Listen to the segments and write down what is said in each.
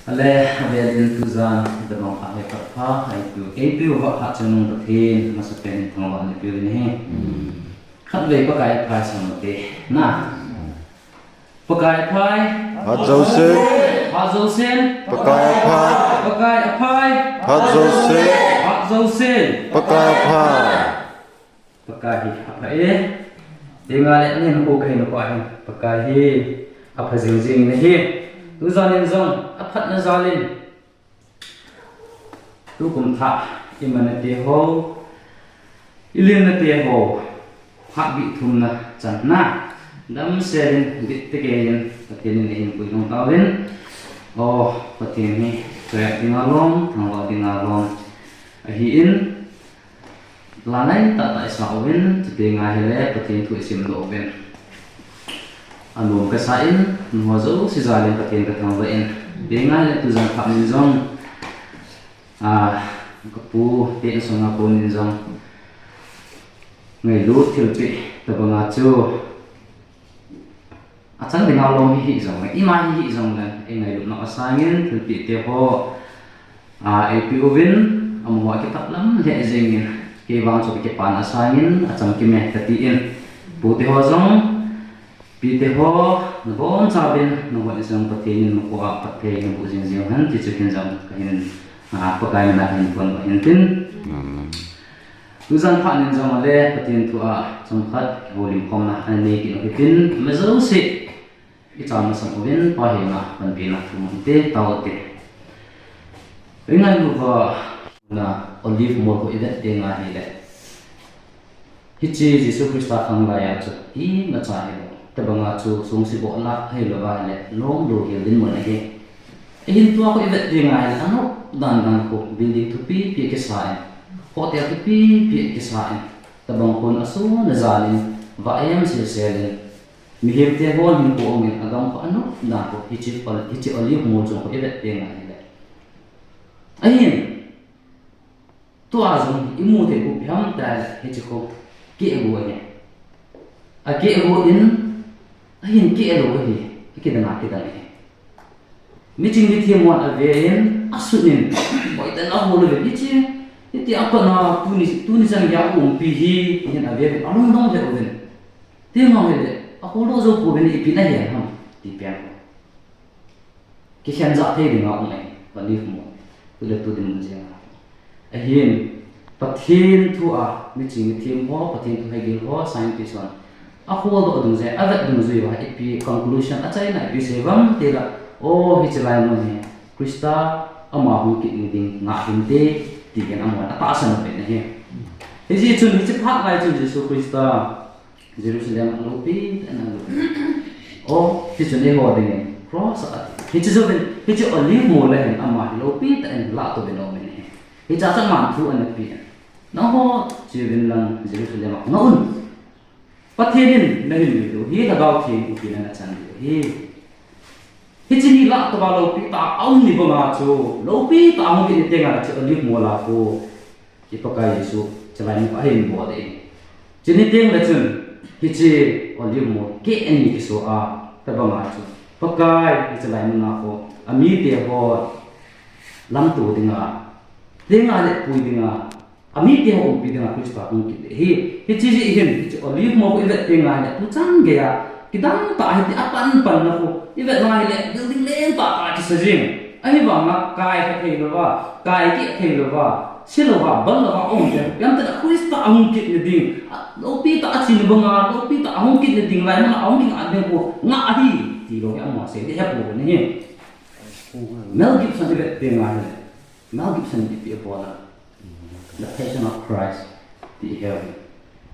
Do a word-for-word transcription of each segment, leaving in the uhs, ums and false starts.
Ale, avel in tujan, tabang pha he phat pha, eipiu, eipiu vah pha chungnung Pathen, masapen in thangvah in eipiu in ahi. Khatvei Pakai aphai sang te. Na. Pakai aphai. Phat jousen. Phat jousen. Pakai aphai. Pakai aphai. Phat jousen. Phat jousen. Pakai aphai. Pakai hi apha e. Tenga le nen ko kahin ko ahin. Pakai hi apha jing jing in ahi. Tujan in jong aphatna jal in. Tukum thah imanna te ho, ilimna te ho, phat bih thumna channa. Damsel in bit tekei in Pathen in eihin puidoh tauvin. O Pathen hi, koiya dinga lom, thangvah dinga lom ahin. Lanai tahtah isah uvin, chutenga hile Pathen thu isimdoh uvin. Anom kasa in, nungho jouse jal in Pathen kathangvah in. Chutenga hile tujan phat nin jong, a, kapu, te insung a kon in jong. Ngailut thilpeh, tabanga chu. Achang dinga lom hi hih jongle, ima hi hih jongle, eingailutna asangin, thilpeh te ho, a, eipe uvin, amaho akitah lam lheh jengin, kei vang chu kakipana asangin, achamkim e kati in, pu te ho jong, pi te ho, nabonchauvin, nangho jong Pathen in makoa phatthei naboh jing jing hen, ti chu hin jong, kahin, a, Pakai mina hin pon ahin tin. Amen. Tujan phat nin jong ale, Pathen thu a, chomkhat, kihoulim khomna, anei kit u hitin, ima jouse, ichan masang uvin, Pa henga, panpina, thum hite, tao te. Ingailu uva, na, Olive mol khu ivet tenga hile. Hiche Jesu Christa khanglai a chu, imacha hilou. Tabanga chu, songsi boh lah, hilou va hile, lom lou hel dinmun ahi. Eihin tua khu ivet tenga hile, anop dan dan khu, building thupi pi kisa in. Hotel thupi pi kisa in. Tabang khun asun ajan in, va em sel sel in. Mihem te hon hin ko ong in agam khu anop dan khu hiche ol-, hiche Olive mol chung khu ivet tenga hile. Ahin, tua jong imu thei khu ipi ham tile hiche khu keh go ahi. Akeh go in, ahin keh lou ahi, akidang a kidang ahi. Miching mithem hon ave in, asut in, boitan ahol uvin, hiche, hiti a kona, tuni, tuni chan geiya umpi hi, tin ave uvin, alungdong lheh uvin. Ti ngau hile, ahol lou jou pouvin ipi nahen ham, ti pen. Kikhen jah thei dinga um ahi, Olive mol. Tule tu dinmun jeng a. Ahin, Pathen thu a, miching mithem ho, Pathen thu heigel ho, scientist hon. Aholdoh dungjui, avet dungjui uva, ipi conclusion, achaina ipi sei uvem tile, o, hiche lai mun hi, Christa ama hung kit ni ding ngah hinte, tin amahon atahsan uvin ahi. Hijeh chun, hiche phat lai chun Jesu Christa, Jerusalem a loupi tah in alut. O, hichun eiho dingin cross a ati. Hiche jouvin, hiche Olive mol a hin ama hi loupi tah in lahto uvin aum in ahi. Hiche a chu aman thu ana pe in. Nangho cheuvin lang Jerusalem a nga un. Pathen in nahin lui diu ahi, Lhagao Theng in pi nana chan diu ahi. Hiche ni lahto uva loupi tah a aum ni banga chu, loupi tah a hung kit ni tenga chu Olive mol a khu. I Pakai Jesu, chulai mun ahin bol e. Chuni teng le chun, hiche Olive mol keh ani kiso a, tabanga chu. Pakai, hiche lai mun a khu, amite ho, lamto dinga, tenga le pui dinga, amite ho umpi dinga Christa hung kit ahi. Hiche jeh hin, hiche Olive mol khu ivet tenga le, tuchan geiya, kidang tah hiti apan pan na khu, ivet na hile, building lentah tah kisa jing. Ahivanga, kai kha thei louva, kai keh thei louva, se louva, bal louva, um te, yam tena Christa ahung kit ni ding, a, loupi tah a chini banga, loupi tah ahung kit ni ding, lai mun a ahung kit ni ding khu, ngah ahi, ti lou hi amaho sei ding ahi. Mel Gibson ivet tenga hile, Mel Gibson ipi abol a. The Passion of Christ, ti ahi.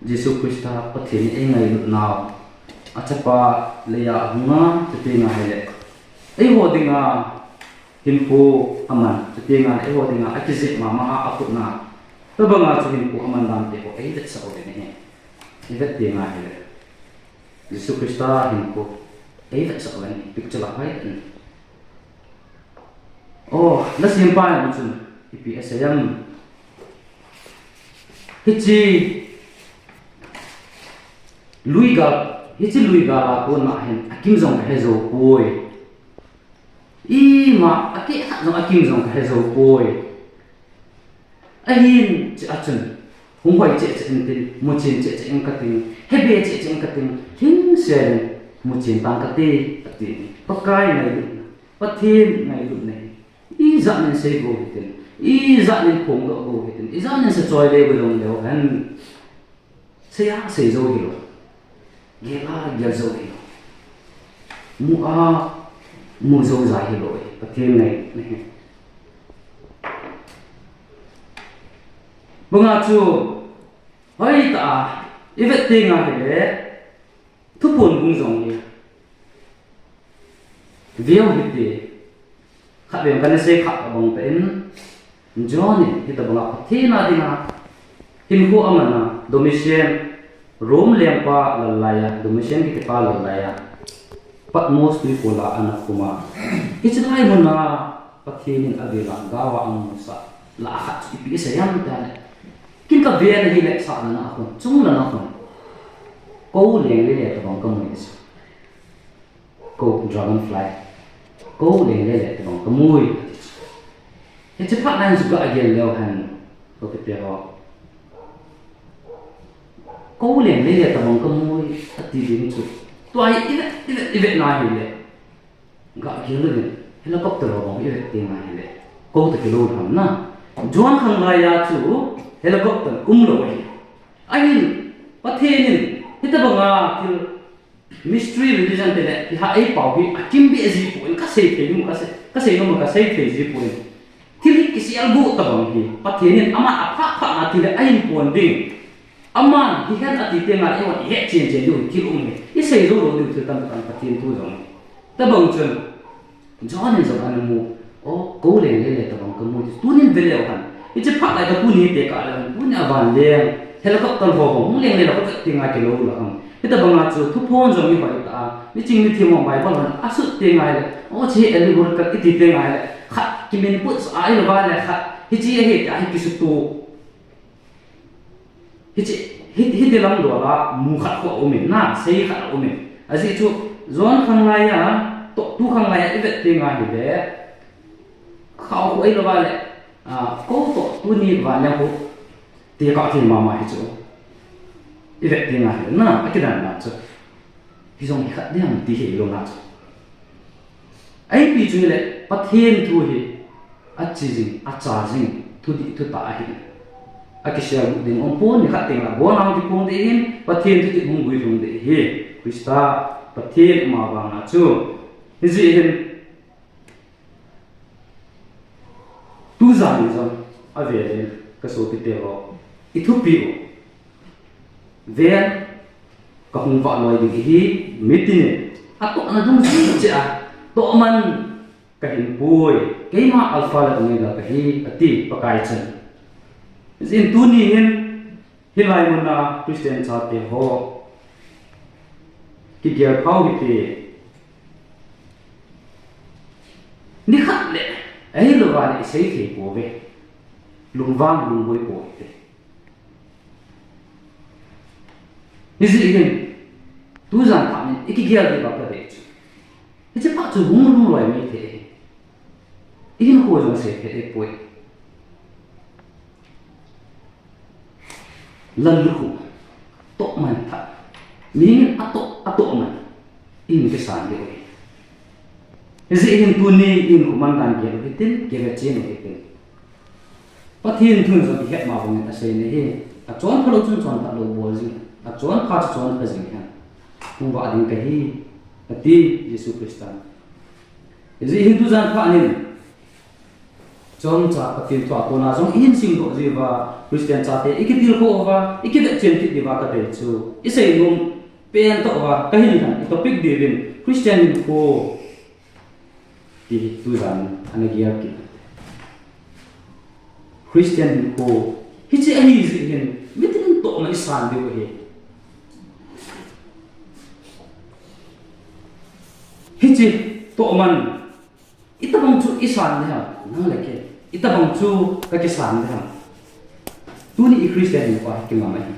Jesu Christa Pathen in eingailut nau. Achapa leiya ahunga, chutenga hile. Eiho dinga hinkho aman, chutenga eiho dinga akijep mama a akhut na. Tabanga chu hinkho aman dan te ho eivetsah uvin ahi. Ivet tenga hile. Jesu Christa hinkho eivetsah uvin, picture lah hoi in. O, nasempa in chun, ipi asei em. Hiche lui gal, hiche lui gal a kona hin, akim jong kahe jou poi. Ima akeh khat jong akim jong kahe jou poi. Ahin chea chun, hung hoi cheh cheh intin, muchen cheh cheh in kating, hebe cheh cheh in kating, lhingselin muchen tang kate, ati. Pakai ngailutna, Pathen ngailutna hi ijat in sei bou hitin, ijat in phongdoh bou hitin, ijat in sa choi le bou jong leu hen. Sei a sei jou hilou, gel a gel jou hilou, mu a mu jou ja hilou, Pathen ngailutna hi. Banga chu, hoitah a ivet teng ahile, Thuphon bung jong hi veu hite. Khatvei kana sei kha abang tah in, John in hitabanga Pathen a dinga hinkho aman a, Domitian, Rome lengpa lal laiya, Domitian kitipa lal laiya, Patmos tuikol a ana khum a. Hiche lai mun a Pathen in avel a gao a amusah lah khat chu ipi asei ham itile, ken kaven ahile sahna a khun, chunglang a khun, kou lengle le tabang kamui ati chu. Kou, dragonfly. Kou lengle le tabang kamui ati chu. Hiche phat nan chu ga gel leu hen, kou kiti ho. Kou lengle le tabang kamui ati ding chu, tua hi ivet, ivet, ivet na hile, ga gel uvin, helicopter ho bang ivet teng ahile, kou toh kilou ham na. John khanglai a chu helicopter umlou ahi. Ahin, Pathen in hitabanga thil, mystery religion tile, hiha eipao hi akimbeh ji poi, kasei thei nom, kasei, kasei nom, kasei thei ji poi. Thil hi kisel gu tabang hi Pathen in aman aphah phah na thil hi ahin pon ding. Aman hihen ati teng a, eiho ihet chen chen diu thil um hi, isei jou lou diu thil tamtah Pathen thu jong hi. Tabang chun, John in jong ana mu, o, kou lengle le tabang kamui ti. Tunin ve leu hen. Hiche phat lai tah tuni tekah leu hen, tuni a vanleng, helicopter ho ho hung lengle le, kou vet teng a kilou lou ham. Hitabanga chu Thuphon jong hi hoitah a, miching mithem ho Bible hon asut teng ahile, o, hiche hi allegorical iti teng ahile, khat kiminput sah a, ahilou vale khat hiche ahi tia hi kisuto. Hiche, hi, hiti lam dol a mu khat khu aumin, na, sei khat aumin. Ajeh chu, John khanglai a, toh tu khanglai a ivet teng ahile, khao khu ahilou vale, a, kou toh tuni vanleng khu tekah thei mama hi chu, ivet teng ahile, na, akidanna chu, hijong hi khat ding ham ti hilou na chu. Ipi chu hile, Pathen thu hi ache jing, acha jing, thudih thutah ahi. Akisel gu ding umpon, nikhat teng le abon a hung kiphong ding ahin, Pathen thudih hung guilhung ding ahi. Christa, Pathen ama vanga chu. Hijeh hin, tujan in jong avel in kasopite ho, ithupeh u. Ven, kahung vah loi ding ahi, mitin in atohna dungjuiya cheh a, tohman kahin pui, keima Alpha le Omega kahi, ati Pakai chun. Hijeh in tuni hin, hilai mun a Christian chate ho, kigel phau hite, nikhat le, ahilou vale isei thei pouve, lungvang lungboi pou hite. Hijeh hin, tujan phat in ikigel diuva kadei chu, hiche phat chu hung lhung loi mai thei ahi. Ihinkho jong sei thei ahipoi. Lallukhuh, tohman thah, mihing in atoh, atohman, ihin kisan diu ahi. Hijeh hin tuni ihinkho mandan gel u hitin, kivetchen u hitin. Pathen thun jong ihet ma bangin asei nahi, achonpha lou chun chonpha lou bol jing, achonpha chu chonpha jing hen, hung vah ding kahi, ati Jesu Christan. Hijeh hin tujan phat in, chomcha Pathen thua kona jong ihin simdoh jiuva, Christian chate ikitilkhou uva, ikivetchen kit diuva kadei chu, isei nom pen toh uva kahin hen, itopic diuvin Christian hinkho ti hi tujan ana gel kit. Christian hinkho hiche ahi jeh hin, mitin in tohman isan diu ahi. Hiche tohman, itobang chu isan ding ham, nang le kei, itobang chu kakisan ding ham. Tuni i Christian hinkho hi kingam ahi.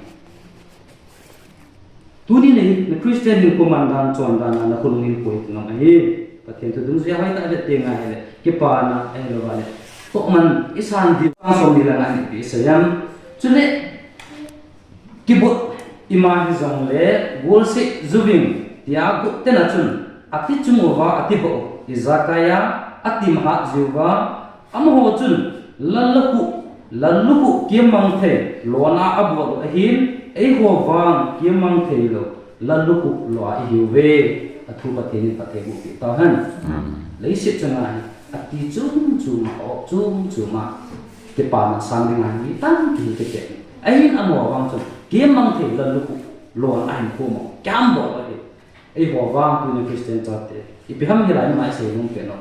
Tuni nahi, na Christian hinkho mandan, chondan a nakhonung hinkho hi kingam ahi. Pathen thu dungjuia hoitah a vet teng ahile, kipana ahilou vale, tohman isan diu, chang som ni le nga a ipi asei em? Chule, kibot ima hijongle, golseh juving, tia got tena chun, ati chung uva, ati bou, ijakai a, ati mahat jiuva, amaho chun, lallukhuh, lallukhuh kimmang thei, lona abol u ahin, eiho vang kimmang theilou, lallukhuh lo a ihiuve, athu Pathen in phatthei bohpeh tauhen. Leiset chunga hi, ati chom chom a, aop chom chom a, kipaman sang dinga hi mi tampi hi kikhen. Ahin amaho vang chun, kimmang thei lallukhuh, lona ahin khom u, kiam bol u ahi. Eiho vang tuni Christian chate, ipi ham hilai mun a isei nom kit u.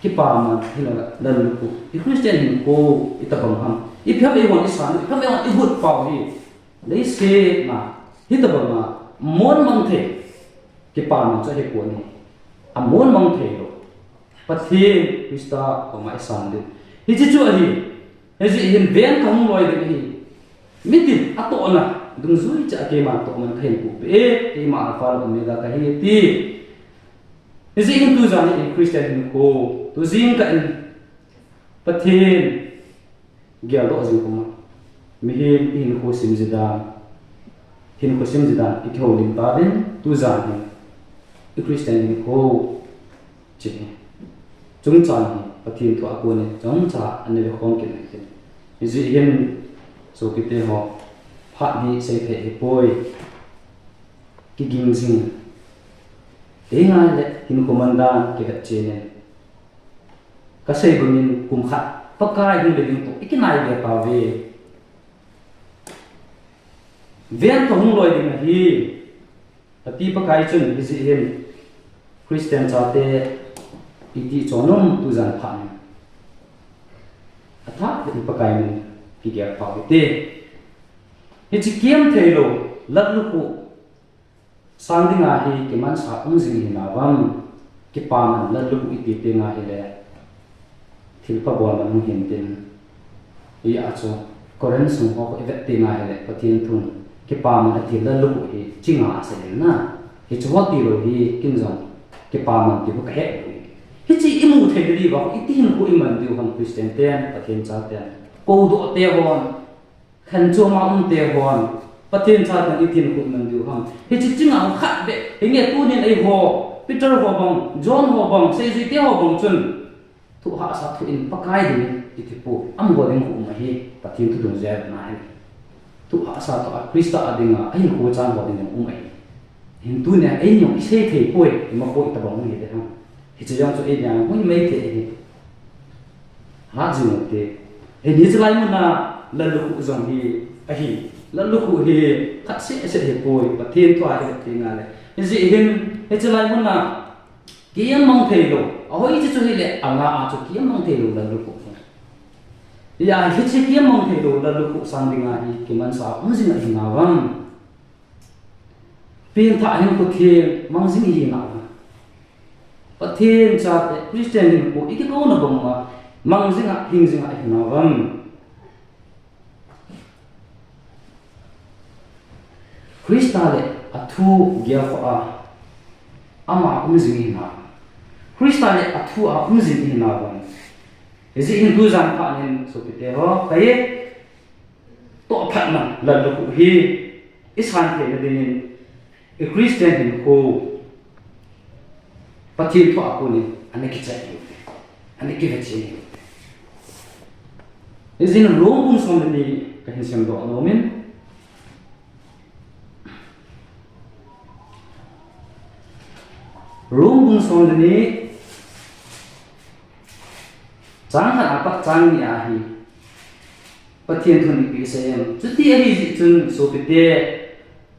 Kipaman hilai lallukhuh, i Christian hinkho, itobang ham. Ipi ham eihon isan u, ipi ham eihon ihut pau hi. Leiset a, hitobang a, mon mang thei. Kipaman chu ahipon ahi. Amon mang theilou. Pathen, Christa koma isan diu. Hiche chu ahi. Hijeh hin ven kahung loi ding ahi. Mitin atohna dungjui cheh a keiman tohman kahin pohpeh e, keima Alpha le Omega kahi ti. Hijeh hin tujan hi Christian hinkho, tu jingkah in Pathen geldoh jing puma, mihem ihinkho simji dan, hinkho simji dan ikihoulim tauvin, tujan hin i Christian hinkho cheh hi, chungchang hi Pathen thu a konin chomcha ana vekhom kit u hitin. Hijeh hin sopite ho, phat hi seithei ahipoi, kiging jing, teingai le hinkho mandan kivet chen in, kasei bangin kum khat Pakai hung le ding toh ikinaive tauve. Ven kahung loi ding ahi, ati Pakai chun hijeh hin Christian chate iti chon um tujan phat in, athah in Pakai min kigel pau hite. Hiche kiam theilou lallukhuh sang dinga hi kimansa um jing ihinauvam, kipaman lallukhuh iti teng ahile, thilpha bol man hung hintin, hia chu Corinth sung ho ivet teng ahile, Pathen thun kipaman ati lallukhuh hi chi nga asei in na. Hiche ho tilou hi ken jong kipaman ti bou kahe u hi. Hiche imu thei diuva iti hinkho iman diu ham Christian ten, Pathen chaten, koudoh te hon, khanchom a um te hon, Pathen chaten iti hinkho iman diu ham. Hiche chi nga khat beh, hinge tunin eiho, Peter ho bang, John ho bang, seijui te ho bang chun, thu hahsa thu in Pakai dingin iti poi, amaho ding khu um ahi, Pathen thu dungjuia na ahi. Thu hahsa toh a Christa a dinga, ahinkho chan ho ding um ahi. Hin tunia, eini jong isei thei poi, ima poi itobang hung hite ham. Hiche jong chu eini a hung himai thei ahi. Hat jing u hite. Eini chalai mun a lallukhuh jong hi ahi. Lallukhuh hi khat sehseh ahipoi, Pathen thu a ivet teng ahile. Hijeh hin, hiche lai mun a kimmang theilou, ahoi chu chu hile, anga a chu kimmang theilou lallukhuh. Hia, hiche kimmang theilou lallukhuh sang dinga hi kimansa um jing ihinauvam, pengthah hinkho theng mang jing ihinauvam, Pathen chate Christian hinkho ikikouna banga mang jing a, hing jing a ihinauvam, Christa le athu gelkhoh a, ama um jing ihinauvam, Christa le athu a um jing ihinauvam. Hijeh hin tujan phat in sopite ho, kei toh phat man lallukhuh hi isan theina dingin, i Christian hinkho Pathen thu a konin ana kichai u hite, ana kivet chen u hite. Hijeh in Rome bung som le ni kahin simdoh nomin, Rome bung som le ni, chang khat apat chang ni a hi Pathen thun ipi asei em? Chuti ahijeh chun sopite,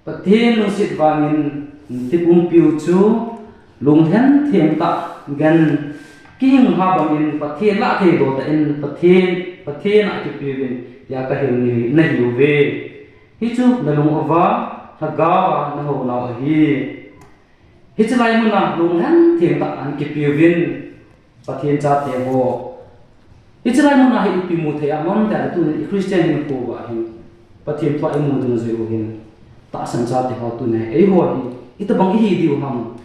Pathen lungset vangin tipumpiu chu lunglhen theng tah, gan kihinghap bangin Pathen lah thei doh tah in Pathen, Pathen a kipeuvin tia kahil nahiuve. Hichu nalung uva lhagao a nahounau ahi. Hiche lai mun a lunglhen theng tah a ana kipeuvin, Pathen chate ho. Hiche lai mun a hi ipi mu thei a um em itile tunin i Christian hinkho uva hin, Pathen thu a imu dungjuiu hin, tahsan chate ho tunia eiho hi itobang ihi diu ham?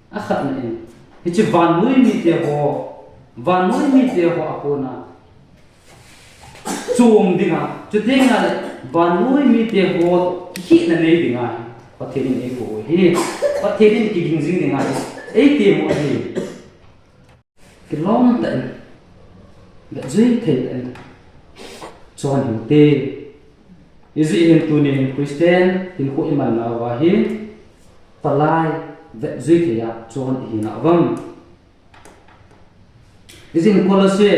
Akhatna in, Hiche vannoi mite ho, vannoi mite ho a kona chom dinga, chuteng le vannoi mite ho kihina nei dinga Pathen in eikou u ahi. Pathen in kiging jing dinga eiti mu ahi. Kilom tah in, le jui thei tah in chon hinte. Ijeh hin tunin Christian hinkho iman nauva hi palai vetjui thei a chon ihi nauvam. Ijeh hin Colosse,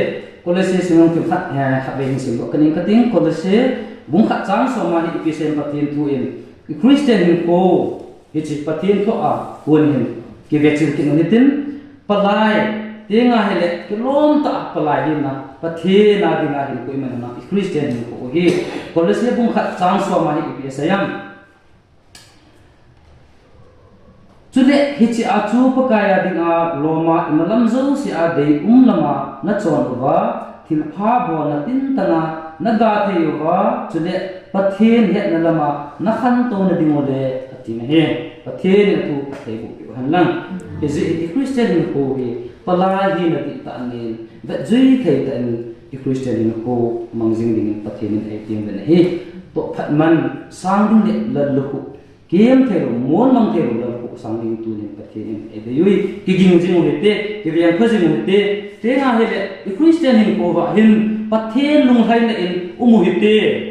Colosse simang thil khat, eh, khat vei hin simdoh kaning kating, Colosse bung khat chang som a hi ipi asei em Pathen thu in, Christian hinkho, hiche Pathen thu a kon hin kivetchil kit u hitin, palai, tenga hile, kilom tah a palai hina, Pathen a dinga hinkho iman nauva, Christian hinkho hi, Colosse bung khat chang som a hi ipi asei em. Chule hiche a chu Pakai a dinga loma imalam jouse a deium lama nachon uva, thilpha bolna tintana naga thei uva, chule Pathen hetna lama nakhantou nading u le, ati ahi. Pathen in athu athei boh peh u hen lang. Ijeh hi i Christian hinkho hi, palai hina dihtah in, vetjui thei tah in i Christian hinkho mang jing dingin Pathen in eitem uvin ahi. Toh phat man sang ding le lallukhuh, kem thei lou, mon mang thei lou lallukhuh sang ding tunin Pathen in eidei u ahi, kiging jing u hite, kiveng pha jing u hite, tenga hile, i Christian hinkho uva hin Pathen lunglhaina in um u hite.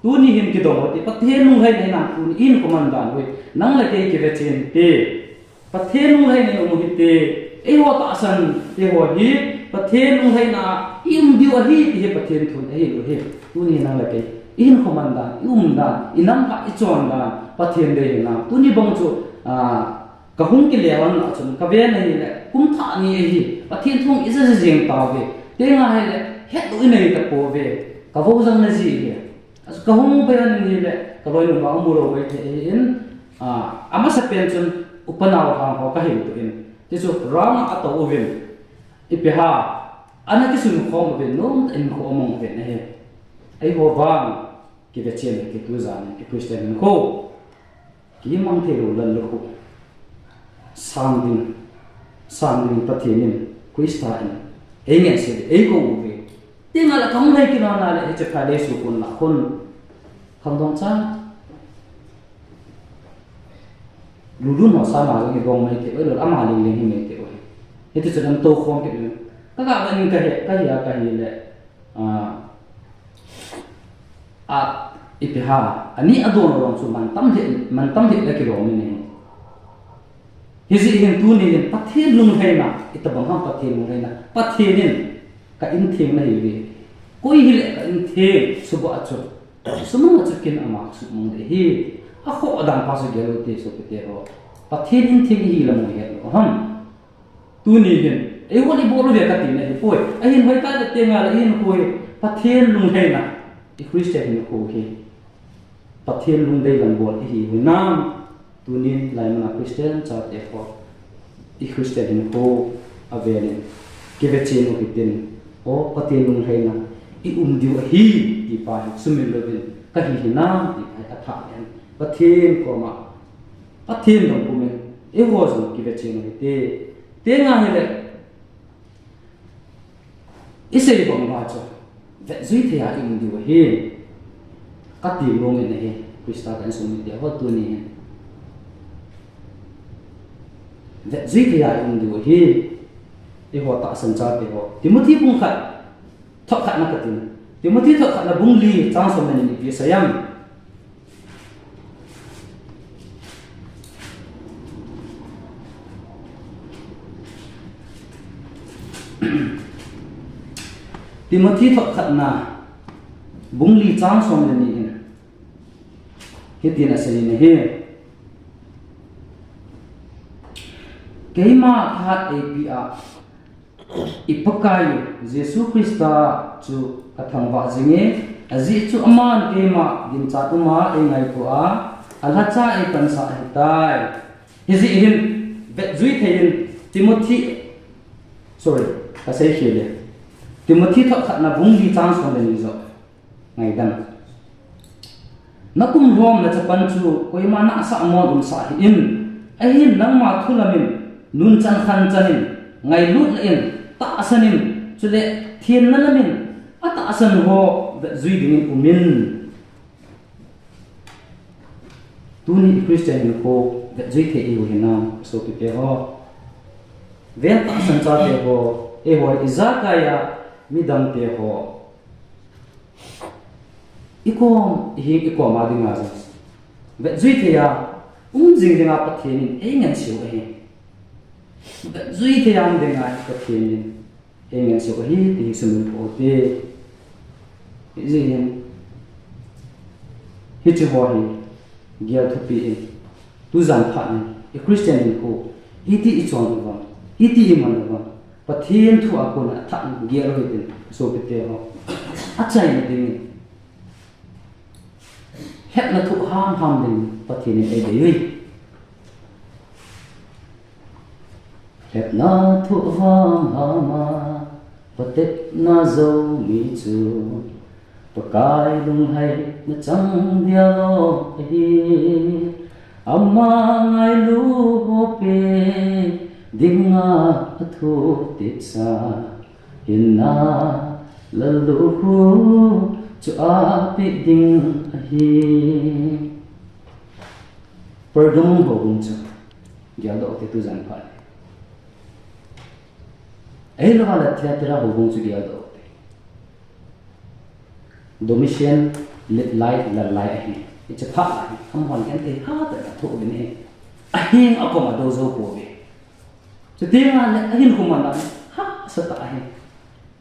Tuni hin kidong u hite, Pathen lunglhaina in tuni in koman dan u hi, nang le kei kivechen hite. Pathen lunglhaina in um u hite, eiho tahsan, eiho hi, Pathen lunglhaina a i um diu ahi, ti hi Pathen thun ahi lou hi. Tuni nang le kei, i hinkho man dan, i um dan, i nam khat i chon dan, Pathen dei hinam. Tuni bang chu, ah, kahung kile hon a chun, kaven ahile, kum thah ni ahi, Pathen thu ija jing tauve, tenga hile, het lou inei tapouve, kavou jang naji ahi. Kahung pai hon ahile, kaloinu vang mu lou pai thei in, ah, amasapen chun upa naohang ho kahin toh in. Tichu rang a atou uvin. Ipi ham, ana kisun khom uvin, nomtah in kho amang uvin ahi. Eiho vang, kivechen le kitujan, i Christian hinkho. Kimang thei lou lallukhuh. Sang ding, sang ding Pathen in, Christa in, eingaiset, eikou uve. Tenga le kahung lhai kit nale, hiche phat le sukun la khun. Khangdong cha. Lulun ho sa ma jong hi gong mai thei u, lul ama ling ling hi mai thei u. Hiti chun atou khom kit u. Kaga ban in kahe, kahi a kahi le. Ah, ah, ipi ham, ani adon lou chu mantam le, mantam le la kilom in ahi. Hijeh hin tuni hin Pathen lunglhaina, itobang ham Pathen lunglhaina, Pathen in ka in theng nahiuve. Koi hile ka in theng, suba a chu. Sumang a chu kin ama sumang le hi. Akhoh dan pa chu gel u hite sopite ho. Pathen in theng ihi lam u het lou ham. Tuni hin, eiho le bol uve kati nahi poi. Ahin hoitah le tenga le ahin koi, Pathen lunglhaina, i Christian hinkho hi. Pathen lungdei lam bol ihi hinam. Tunin laimuna Christian chate ho, i Christian hinkho avelin kivechen u hitin, o Pathen lunglhaina i um diu ahi, ti pa hi sumil louvin kahi hinam, ti pa hi athah in Pathen koma, Pathen dong pumin, eiho jong kivechen u hite, tenga hile, isei bang uva chu, vetjui thei a i um diu ahi. Kati nom in ahi, Christa ka insung mite ho tuni hin. Vetjui thei a i um diu ahi. Eiho tahsan chate ho. Timothy bung khat, thot khatna katin. Timothy thot khatna bung li chang som le ni ipi asei em. Timothy thot khatna bung li chang som le ni in. Hitin asei in ahi. Keima thahat eipeh a, i Pakai u Jesu Christa chu kathangvah jinge, ajeh chu aman keima ginchat uma eingaito a, alhacha eipansah ahitai. Hijeh hin vetjui thei in Timothy, sorry, kasei khel e. Timothy thot khatna bung li chang som le ni joh. Ngaidam. Nakum lhomna chapang chu koima nahsah mong umsah hih in, ahin nangma thu lamin nunchan khanchan in, ngailutna in, tahsan in, chule thenna lam in, atahsan ho vetjui dingin um in. Tuni Christian hinkho vetjui thei ihiu hinam, sopite ho. Ven tahsan chate ho, eiho ijakai a midangte ho. Ikom, ihi, ikom a dinga jong vetjui thei a um jing dinga Pathen in eingansei u ahi. Vetjui thei a um dinga Pathen in eingansei u ahi, ti hi sumil pou te. Hijeh hin, hiche ho hi, gel thupi in, tujan phat in, i Christian hinkho, iti ichon uvam, iti iman uvam, Pathen thu a kona athah in gel u hitin, sopite ho. Achaina dingin, lhepna thoh hamham dingin Pathen in eidei uve. Lhepna thoh hamham a, patepna jou mi chu, Pakai lunglhaina chang dia lou ahi. Ama ngailu ho peh dinga athoh tepsa, hinna lalukhu chu apeh ding ahi. Pergamum houbung chu geldoh te tujan phat. Ahilouva le Thyatira houbung chu geldoh te. Domitian lal lai, lal lai ahi. Hiche phat ahi. Amahon genthei hatah in athoh uvin ahi. Aheng akom a adou jou pouve. Chuteng le ahinkho mandan hahsa tah ahi.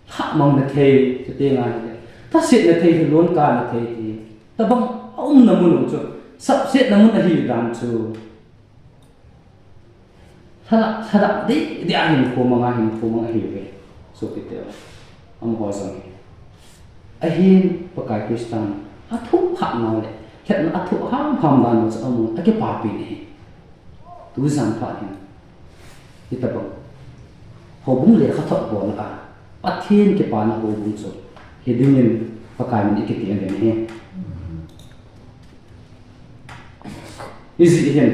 Lhahmang na thei, chuteng le thaseh na thei, lhon kah na thei ti. Tabang aumna mun u chu, sapsetna mun ahi dan chu. Lhadah, lhadah deh deh a hinkho mang a, hinkho mang ahiuve. Sopite, amaho jong hi. Ahin Pakai Christan athoh kha nau le, lhepna athoh hamham dan u chu amun, akipapi in ahi. Tujan phat hin, hitabang houbung lekhathot bol a, Pathen kipana houbung chu hi dingin Pakai min i kitiem uvin ahi. Hijeh hin,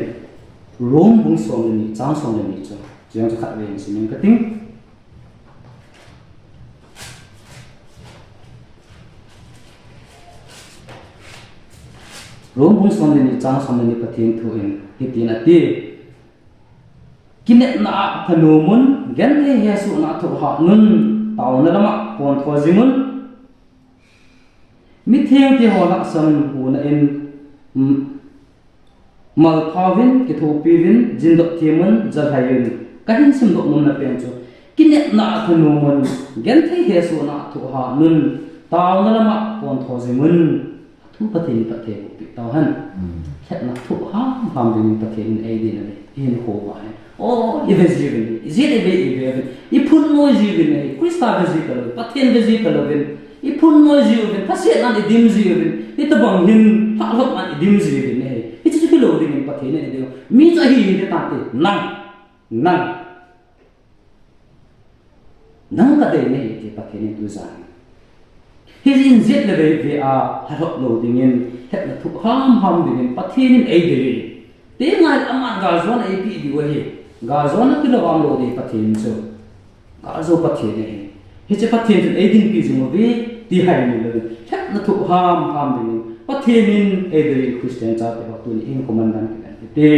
Rom bung som le ni, chang som le ni chu, chujong chu khatvei in sim inge kati. Rom bung som le ni, chang som le ni, Pathen thu in hitin ati. Kinepna a thanom un, genthei hesohna a thohhat un, taona lam a pontho jing un. Mithengte ho lhahsam huna in, mm, malphao vin, kithopi vin, jingdoh them un, jalhai un. Kahin simdoh nomna pen chu, kinepna a thanom un, genthei hesohna a thohhat un, taona lam a pontho jing un. Thu Pathen in phatthei boh peh tauhen. Mm. Lhepna thoh hamham dingin Pathen in eidei in ahi. Ihinkho uva hin. O, ive jiuvin, ijat ive, ive uvin. Iphun noi jiuvin ahi. Christa ve ji talou, Pathen ve ji talou vin. Iphun noi jiuvin, thasehnan idim jiuvin. Hitabang hin, lhahlhopnan idim jiuvin ahi. Hiche chu hilou dingin Pathen in eidei. Mi chu ahi hite tate, nang, nang. Nang kadei nahi ti Pathen in tujan. Hijeh in jet le vei vei a lhahlhop lou dingin, lhepna thoh hamham dingin Pathen in eidei. Tengle aman galjona eipeh diu ahi. Galjona tilou vang lou ding Pathen chu. Galjou Pathen ahi. Hiche Pathen chun eidinpi jing uve, ti hai umlou. Lhepna thoh hamham dingin Pathen in eidei, Christian chate ho tuni in komandan kikan kiti.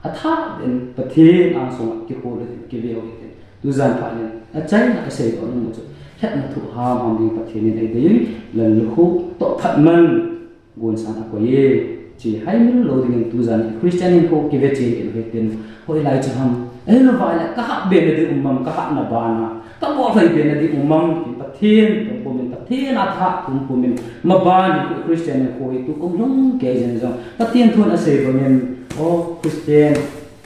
Athah in Pathen angsunga kikhol u hitin, kive u hitin. Tujan phat in, achaina kasei doh nom u chu, lhepna thoh hamham ding Pathen in eidei, lallukhu toh phat man, gonsan akoi e. Hiche haimil lou dingin tujan in Christian hinkho kive chen kit u hitin. Hoilai chu ham, ahilouva le, kahat be na ding um am, kahatna bana. Kabol hoi be na ding um am, ti Pathen, tumpum in Pathen a tha, tumpum in maban in Christian in kho hi tukum lhung kei jeng jong. Pathen thun asei bangin, o Christian,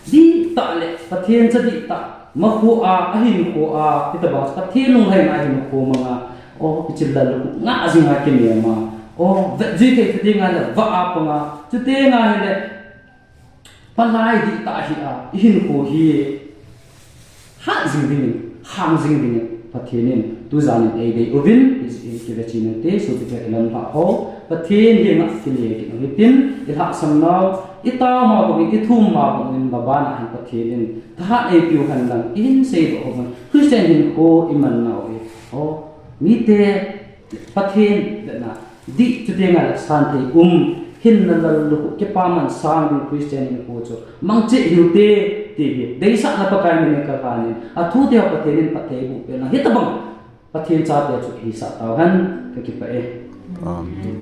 dihtah le, Pathen cha dihtah, makhoa, ahinkhoa, hitabang Pathen lunglhaina hinkho manga, o, ichil lal ngah jinga kinem a, o, vetjui thei chu tengle, vah a panga, chu tengle, Palai dihtah hi a, ihinkho hi hat jing dingin, khang jing dingin, Pathen in Tujan in eidei uvin, i, i, kivechina te, sopi te ilam lha ho, Pathen henga kile kit u hitin, ilhahsam nau, itao ma bangin, ithum ma bangin, maban a hin Pathen in, thahat eipiu hen lang, ihin seidoh ho bang, Christian hinkho iman nau hi, o, mite, Pathen, vena, dih chuteng le santhei um, hinna lallukhuh, kipaman sang ding Christian hinkho chu, mangcha hiu te, ti hi, deisahna Pakai min in kalhan in, athu te ho Pathen in phatthei boh pen lang, hitabang, Pathen chate chu hisah tauhen, kakipah e. Amen.